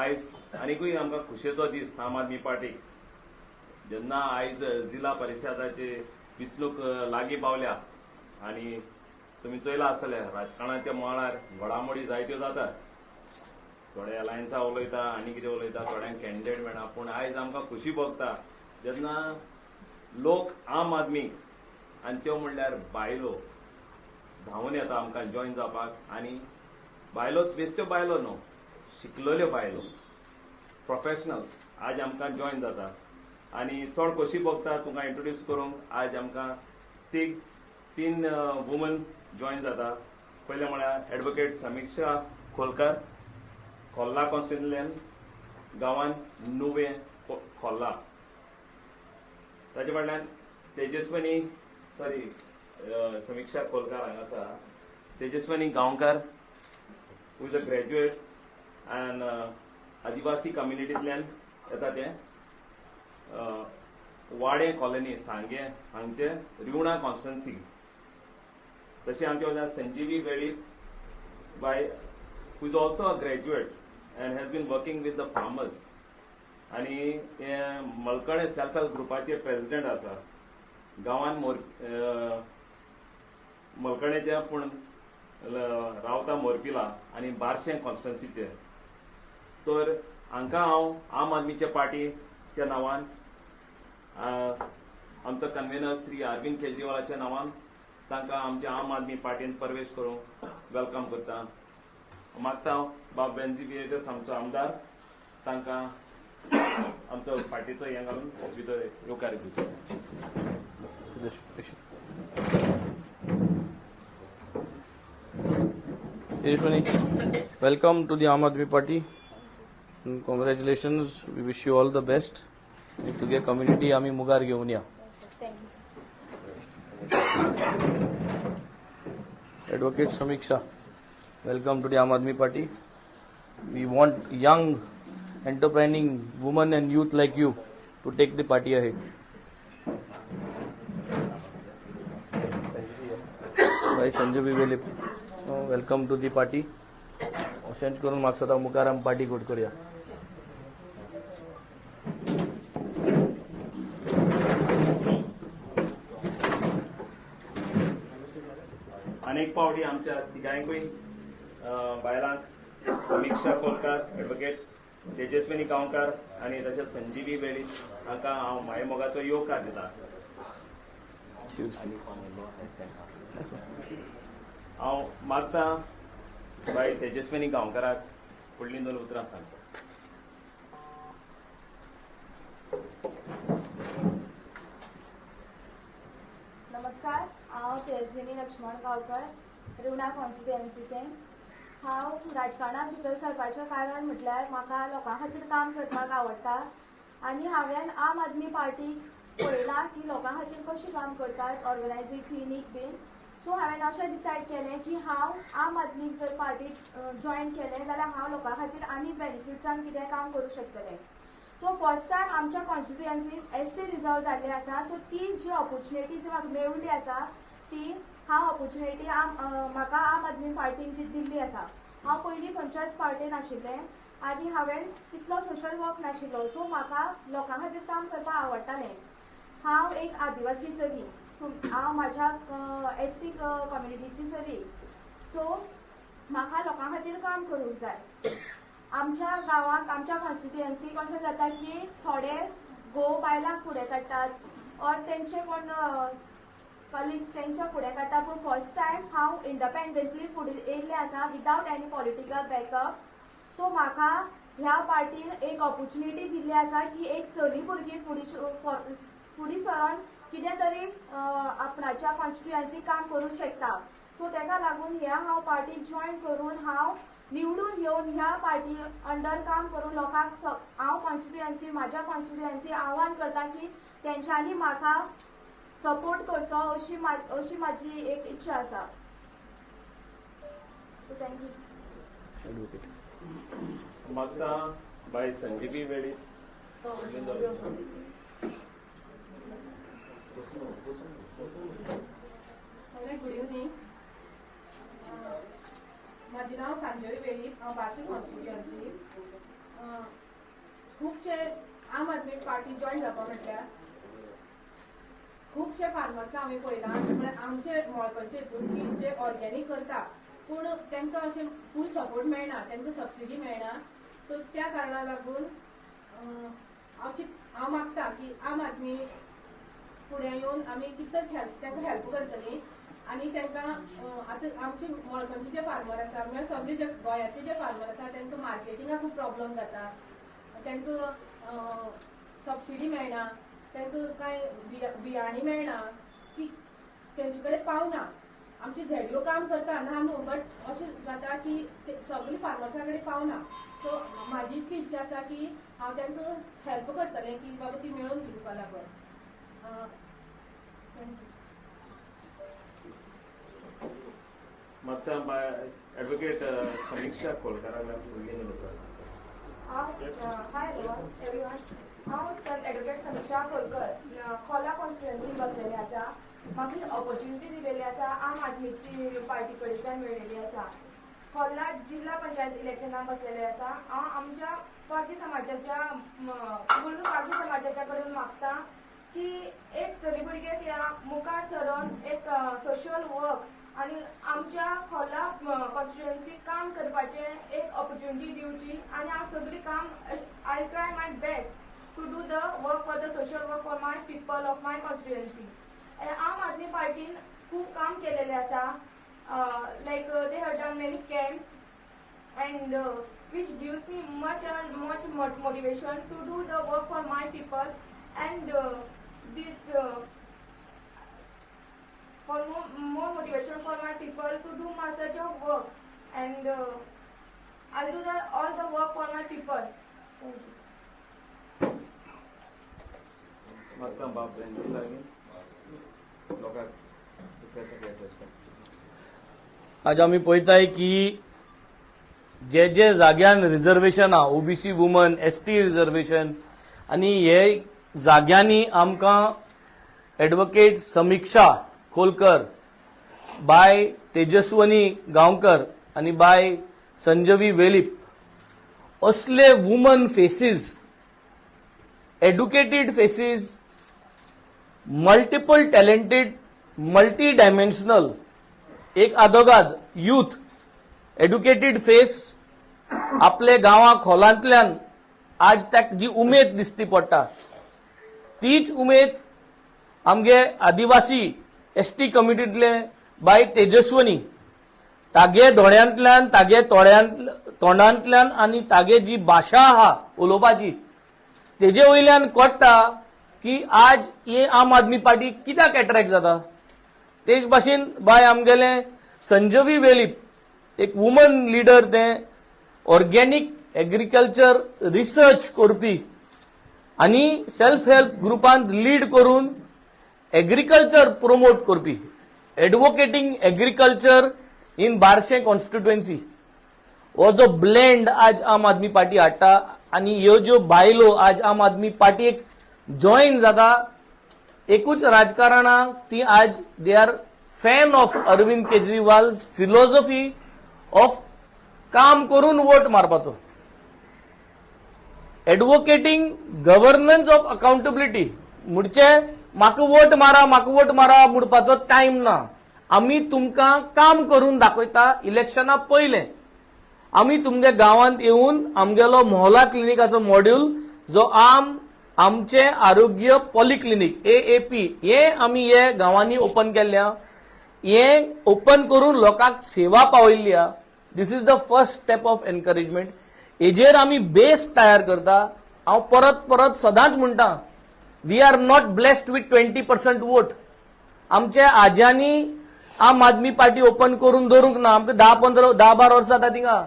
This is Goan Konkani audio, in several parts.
आयज आनीकूय आमकां खुशेचो दीस आम आदमी पार्टीक. जेन्ना आयज जिल्हा परिशदाची वेंचणूक लागीं पावल्या आनी तुमी चोयलां आसतलें, राजकारणाच्या मळार घडामोडी जायत्यो जातात. थोडे अलायन्सा उलयता आनी कितें उलयता, थोड्यांक कॅन्डिडेट मेळना. पूण आयज आमकां खुशी भोगता जेन्ना लोक आम आदमी आनी त्यो म्हणल्यार बायलो धांवून येता आमकां जॉयन जावपाक. आनी बायलोच, बेश्ट्यो बायलो न्हू, शिकलेल्यो बायलो, प्रोफेशनल्स आज आमकां जॉयन जाता. आनी चड खोशी भोगता तुमकां इंट्रोड्यूस करूंक. आज आमकां तीग तीन वुमन जॉयन जाता. पयलें म्हळ्यार एडवोकेट समिक्षा खोलकर, खोर्ला कॉन्स्टिट्युएन्सींतल्यान, गांवान नुवें खोर्ला. ताचे फाटल्यान तेजस्वनी, सॉरी, समिक्षा खोलकार हांगा आसा. तेजस्वनी गांवकार, who is a graduate and आदिवासी कम्युनिटींतल्यान येता. तें वाडें कॉलनी, सांगें हांगचे, रिवणा कॉन्स्टिट्युएन्सी. तशें आमचे वांगडा संजीवी वेळीप बाय, who is also a graduate and has been working with the farmers आनी हे मळकर्णे सेल्फ हेल्प ग्रुपाचे प्रेसिडेंट आसा. गांवान मोर मळकर्णेच्या, पूण रावता मोरपिला आनी बार्शें कॉन्स्टिट्युएन्सीचे. तर हांकां हांव आम आदमीच्या पार्टीच्या नांवान, आमचो कन्व्हेनर श्री अरविंद केजरीवालाच्या नांवान तांकां आमच्या आम आदमी पार्टीन प्रवेश करूंक welcome करता. मागता बाब वेन्झी विएगस, आमचो आमदार, तांकां आमचो पार्टीचो हें घालून भितर येवकार दिवचो. Tejaswini, welcome to the Aam Aadmi Party. And congratulations. We wish you all the best. आनी तुगे कम्युनिटी आमी मुखार घेवन या. Thank you. Advocate Samiksha, welcome to the Aam Aadmi Party. We want young, enterprising women and youth like you to take the party ahead. Bhai Sanjay Velip, welcome to the party. अशेंच करून म्हाका सदां मुखार आमी पार्टी घट करया. अनेक पावटी आमच्या तिगांयकूय बायलांक, समिक्षा कोलकार एडवोकेट, तेजस्विनी गांवकार आनी तशेंच संजीवी वेळीप हांकां हांव मायमोगाचो येवकार दिता. Seriously. हांव मागता बाय तेजस्विनी गांवकाराक फुडलीं दोन उतरां सांगता. नमस्कार, हांव तेजस्विनी लक्ष्मण गांवकर, रिवणा कॉन्स्टिट्युएन्सीचें. हांव राजकारणात भितर सरपाचें कारण म्हटल्यार म्हाका लोकां खातीर काम करपाक आवडटा आनी हांवें आम आदमी पार्टीक पळयलां की लोकां खातीर कशें काम करतात, ऑर्गनायजींग क्लिनीक बीन. सो हांवें अशें डिसायड केलें की हांव आम आदमीक जर पार्टीक जॉयन केलें जाल्यार हांव लोकां खातीर आनी बेनिफिट्सान कितें काम करूं शकतलें. सो फर्स्ट टायम आमच्या कॉन्स्टिट्युएन्सीन एसटी रिजर्व जाल्ली आसा. सो ती जी ऑपॉर्च्युनिटी जी म्हाका मेळिल्ली आसा, ती हांव ऑपॉर्च्युनिटी आम म्हाका आम आदमी पार्टीन ती दिल्ली आसा. हांव पयलीं खंयच्याच पार्टीन आशिल्लें आनी हांवें तितलो सोशल वर्क नाशिल्लो. सो म्हाका लोकां खातीर काम करपाक आवडटालें. हांव एक आदिवासी चली, हांव म्हाज्या एसटी कम्युनिटीची चली. सो म्हाका लोकां खातीर काम करूंक जाय. आमच्या गांवांत, आमच्या कॉन्स्टिट्युएन्सीक अशें जाता की थोडे घोव बायलांक फुडें काडटात ऑर तेंचे कोण कलिग्स तेंच्या फुडें काडटा. पूण फर्स्ट टायम हांव इंडिपेंडंटली फुडें येयल्लें आसा without any political backup. So म्हाका ह्या पार्टीन एक ऑपॉर्च्युनिटी दिल्ली आसा की एक चली भुरगीं फुडें सरोन कितें तरी आपणाच्या कॉन्स्टिट्युएन्सीक काम करूंक शकता. सो तेका लागून ह्या हांव पार्टीक जॉयन करून, हांव निवडून येवन ह्या पार्टी अंडर काम करून लोकांक हांव कॉन्स्टिट्युएन्सी, म्हाज्या कॉन्स्टिट्युएन्सी आव्हान करता की तेंच्यांनी म्हाका सपोर्ट करचो, अशी म्हाजी एक इच्छा आसा. So thank you. Advocate. म्हाका बाय संजीवी वेळीप. सगळ्यांक गुड इवनींग. म्हाजें नांव संजय वेळीप. हांव बार्शे कॉन्स्टिट्युएन्सी. खुबशे आम आदमी पार्टी जॉयन जावपा म्हटल्यार खुबशे फार्मर्सां आमी पळयलां, म्हळ्यार आमचे मळकणचे हितून की जे ऑर्गेनीक करता, पूण तांकां अशें फूल सपोर्ट मेळना, तांकां सबसिडी मेळना. सो त्या कारणा लागून हांव मागता की आम आदमी फुडें येवन आमी कितें हेल्प तांकां हेल्प करतली आनी तांकां आतां आमचे मळकणचे जे फार्मर आसा, म्हळ्यार सगळे जे गोंयांतले जे फार्मर आसा, तांकां मार्केटिंगाक खूब प्रॉब्लम जाता. तांकां सबसिडी मेळना, तांकां कांय बियाणी मेळना, ती तेंचे कडेन पावना. आमचे झेडयो काम करता, ना न्हू, बट अशें जाता की ते सगळे फार्मर्सां कडेन पावना. सो म्हाजी इतली इच्छा आसा की हांव तांकां हेल्प करतलें की बाबा ती मेळून दिवपा लागून. Thank you. मागता ॲडव्होकेट समिक्षा खोलकारा मॅम, फुडली उलयता. हांव, हाय एवरीवन, हांव सर एडवोकेट समिक्षा खोलकर, खोला कॉन्स्टिट्युएन्सी बसलेले आसा. म्हाका ऑपॉर्च्युनिटी दिलेली आसा, आम आदमीची पार्टी कडच्यान मेळिल्ली आसा. खोर्ला जिल्हा पंचायत इलेक्शनाक बसलेले आसा. हांव आमच्या पागी समाजाच्या, फूल पागी समाजाच्या कडेन मागता की एक चली भुरग्याक ह्या मुखार सरोन एक सोशल वर्क आनी आमच्या खोर्ला कॉन्स्टिट्युएन्सी काम करपाचें एक ऑपॉर्च्युनिटी दिवची आनी हांव सगळीं काम, I try my best to do the work for the social work for my people of my constituency. आम आदमी पार्टीन खूब काम केलेलें आसा, like they have done many camps and which gives me much and much motivation to do the work for my people and this for more motivation for my people to do my such a work and I'll do the all the work for my people. Thank you. म्हाका बाब लागीं लोकांक रिक्वेस्ट एड्रेस कर. आज आमी पळयताय की जे जे जाग्यान रिझर्वेशन आहा, ओबीसी वुमन, एसटी रिझर्वेशन, आनी हे जाग्यांनी आमकां एडवोकेट समिक्षा खोलकर, बाय तेजस्वनी गांवकर आनी बाय संजवी वेलीप असले woman faces, educated faces, multiple talented, multi dimensional, एक आदोगाद युथ एड्युकेटेड फेस आपले गांवा खोलांतल्यान आज ताका जी उमेद दिसती पडटा, तीच उमेद आमगे आदिवासी एसटी कम्युनिटींतले बाय तेजस्वनी, तागे दोळ्यांतल्यान, तागे तोड्यांत तोंडांतल्यान आनी तागे जी भाशा आहा उलोवपाची, तेजे वयल्यान कळटा की आज हे आम आदमी पार्टी कित्याक एट्रॅक्ट जाता. तेच भाशेन बाय आमगेले संजवी वेलीप, एक वुमन लिडर, तें ऑर्गेनीक एग्रीकल्चर रिसर्च करपी आनी सेल्फ हेल्प ग्रुपांत लीड करून एग्रीकल्चर प्रोमोट करपी, advocating agriculture in Barcem constituency. हो जो ब्लेंड आज आम आदमी पार्टी हाडटा आनी ह्यो ज्यो बायलो आज आम आदमी पार्टीक जॉईन जाता, एकूच राजकारणाक ती आज they are fan of Arvind Kejriwal philosophy of काम करून वोट मारपाचो, एडवोकेटींग गव्हर्नन्स ऑफ अकाउंटेबिलिटी. म्हणजे म्हाका वोट मारा, म्हाका वोट मारा म्हणपाचो टायम ना. आमी तुमकां काम करून दाखयता. इलेक्शना पयलें आमी तुमच्या गांवांत येवन आमगेलो मोहला क्लिनिकाचो मॉड्यूल, जो आमचे आरोग्य पॉलिक्लिनिक एएपी, हे आमी हे गांवांनी ओपन केल्ले आहा. हे ओपन करून लोकांक सेवा पावयल्ली आहा. This is the first step of encouragement. हेजेर आमी बेस तयार करता. हांव परत परत सदांच म्हणटा, we are not blessed with 20% vote. आमच्या आज्यांनी आम आदमी पार्टी ओपन करून दवरूंक ना. आमकां 10 15, 10 12 वर्सां जाता थिंगा.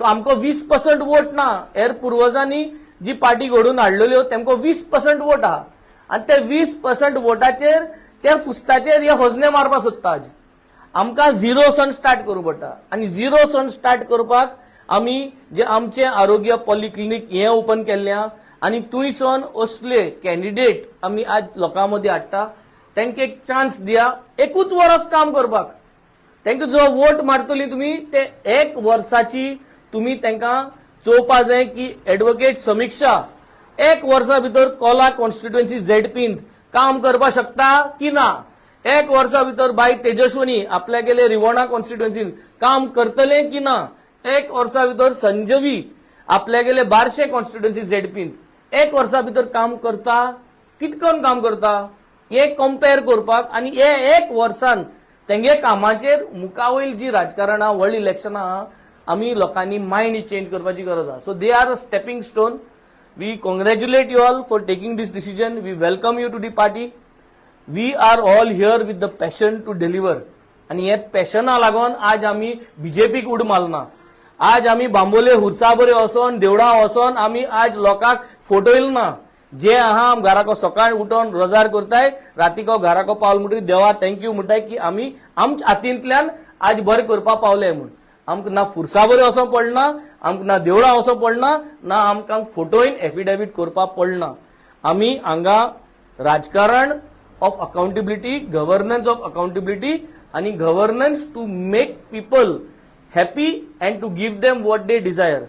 सो आमकां 20% वोट ना. हेर पुर्वजांनी जी पार्टी घडोवन हाडलेल्यो, तेमकां 20% वोट आहा आनी ते 20% वोटाचेर, त्या फुस्ताचेर हे हजने मारपाक सोदता. आज आमकां झिरो सन स्टार्ट करूं पडटा आनी झिरो सन स्टार्ट करपाक आमी जे आमचे आरोग्य पॉलिक्लिनीक हे ओपन केल्ले आहा आनी थंयसून असले कॅन्डिडेट आमी आज लोकां मदीं हाडटा. तांकां एक चान्स दिया एकूच वर्स काम करपाक. तांकां जो वोट मारतली तुमी, ते एक वर्साची तुमी तांकां चोवपा जाय की एडवोकेट समिक्षा एक वर्सा भितर कोला कॉन्स्टिट्युएन्सी झेडपींत काम करपाक शकता की ना. एक वर्सा भितर बाय तेजस्वनी आपल्यागेले रिवणा कॉन्स्टिट्युएन्सीन काम करतले की ना. एक वर्सा भितर संजवी आपल्यागेले बारशे कॉन्स्टिट्युएन्सी झेडपींत एक वर्सा भितर काम करता, कितकन काम करता हे कंपेर करपाक. आनी हे एक वर्सान तेंगे कामाचेर मुखावयल जी राजकारणां, व्हड इलेक्शनां आहा, आमी लोकांनी मायंड चेंज करपाची गरज आहा. So they are a stepping stone. We congratulate you all for taking this decision. We welcome you to the party. We are all here with the passion to deliver. आनी हे पॅशना लागून आज आमी बीजेपीक उड मारना. आज आमी बांबोले हुरसा बरे वचोन, देवळां वचोन आमी आज लोकांक फटयल ना. जे आहा, आम घराको सकाळी उठोन रोजार करताय, रातीको घराको पावल म्हणटकीर देवा thank you म्हणटाय की आमी आमच्या हातींतल्यान आज बरें करपाक पावले म्हूण. आमकां ना फुरसा बरें वचोंक पडना, आमकां ना देवळां वचोंक पडना, ना आमकां फोटोइन एफिडेवीट करपाक पडना. आमी हांगा राजकारण of accountability, governance of accountability आनी governance to make people happy and to give them what they desire.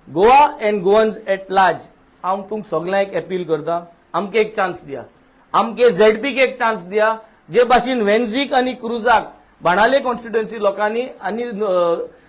Goa and Goans at large, हांव तुमकां सगल्यांक एक अपील करता, आमकां एक चान्स दिया, आमके झेडपीक एक चान्स दिया. जे भाशेन वेन्झीक आनी क्रुजाक बाणाले कॉन्स्टिट्युएन्सी लोकांनी आनी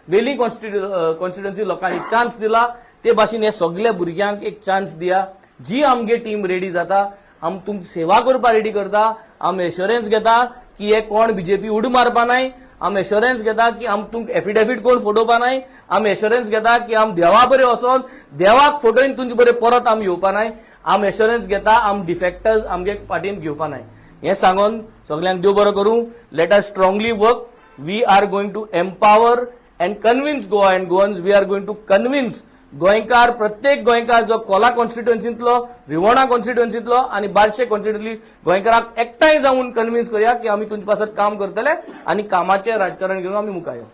वेली कॉन्स्टिट्युएन्सी लोकांनी चान्स दिला, ते भाशेन हे सगल्या भुरग्यांक एक चान्स दिया. जी आमगे टीम रेडी जाता, आम तुमची सेवा करपाक रेडी करता. आम एश्योरन्स घेता की हे कोण बीजेपी उड मारपा नाय. आम एश्योरन्स घेता की आम तुमकां एफिडेवीट कोण फटोवपा नाय. आम एश्योरन्स घेता की आम देवा बरे वचोन देवाक फटोवन तुमचे बरे परत आम येवपा नाय. आम एश्योरन्स घेता, आम डिफेक्टर्स आमगे पार्टीन घेवपा नाय. हें सांगोन सगल्यांक देव बरो करूं. Let us strongly work. We are going to empower and convince Goa and Goans. We are going to convince गोंयकार, प्रत्येक गोंयकार जो कोला कॉन्स्टिट्युएन्सींतलो, रिवोणा कॉन्स्टिट्युएन्सींतलो आनी बारशे कॉन्स्टिट्युएन्सी गोंयकाराक एकठांय जावन कन्विन्स करया की आमी तुमचे पासत काम करतले आनी कामाचें राजकारण घेवन आमी मुखार यो.